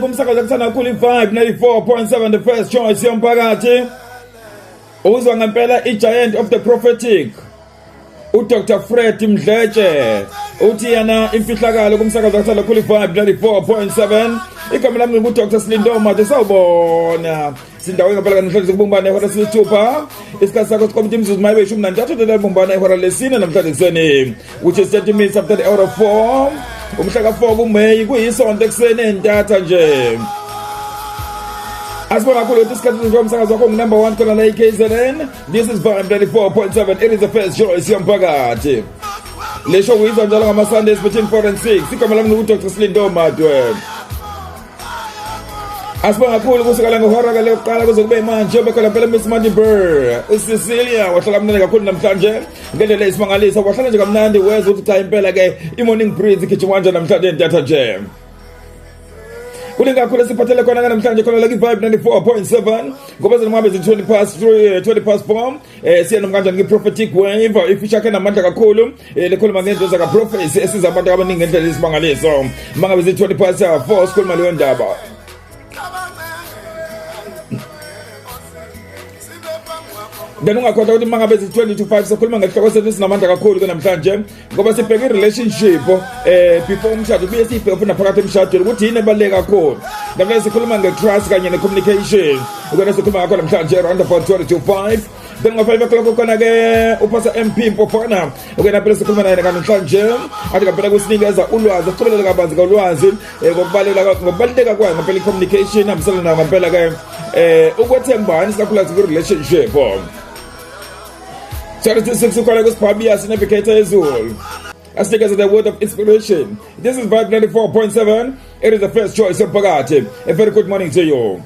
Kumsakazo kuthanda kakhulu i-Vibe 94.7, the first choice yomphakathi. Uzwa ngempela i-giant of the prophetic, uDr Fred Mdletshe, uthi yena imfihlakalo kumsakazo kuthanda kakhulu i-Vibe 94.7. Igama lami ngu-Dr Slindo Made. Sawubona, sindawo ngempela namhlanje kubumbana ihora lesithupha. Isikhathi sakho sikomthi imizuzu mayibe 13 lelibumbana ihora lesine namhlanje kuseni, which is 30 minutes after the hour of 4, umhla ka-4 kuMeyi, kuyisonto ekuseni entatha nje. Asibonga kakhulu ukuthi isikhathi nje umsakazo wakho ngu-number 1 khona la e-KZN. This is Vibe 94.7. It is the first choice yomphakathi. Le show uyizwa njalo ngama-Sundays between 4 and 6. Igama lami ngu-Dr Slindo Madwe. Asibonga kakhulu kusukela ngehora ke lokuqala kuze kube manje bekhona phela Miss Money Burr, uCecilia wahlala kamnandi kakhulu namhlanje ngendlela eyisimangaliso. Wahlala nje kamnandi, wezwa ukuthi cha, impela ke i-morning breeze igijima kanjani namhlanje entatha nje. Kuningi kakhulu esiphathele khona namhlanje khona la ki-Vibe 94.7, ngoba zingabe zi-20 past 3, 20 past 4. Siya noma kanjani ki-prophetic wave, ifisha yakhe namandla kakhulu, lekhuluma ngento zaka-prophecy esiza abantu abaningi ngendlela eyisimangaliso. Mangabe zi-20 past 4 sikhuluma leyo ndaba. Then ungakhohlwa ukuthi mangabe zi-20 to 5 sikhuluma ngesihloko sethu esinamandla kakhulu ke namhlanje, ngoba sibheka i-relationship before umshado, kubuye siyibheke futhi naphakathi emshadweni ukuthi yini ebaluleke kakhulu. Namhlanje sikhuluma nge-trust kanye ne-communication, ikona sikhuluma ngakho namhlanje round about 20 to 5. Then ngo-5 o'clock khona-ke uPastor MP Mpofana ukena phela sikhuluma naye namhlanje, athi ngempela kusinikeza ulwazi, sicobelela kabanzi ngolwazi ngokubaluleka kwayo ngempela i-communication, hambisana nayo ngempela-ke ukwethembana, isikakhulukazi kwi-relationship. 36 ukhona kusiphabiya sinavigator ezulu asinikeze the word of inspiration. This is Vibe 94.7. It is the first choice yomphakathi. A very good morning to you.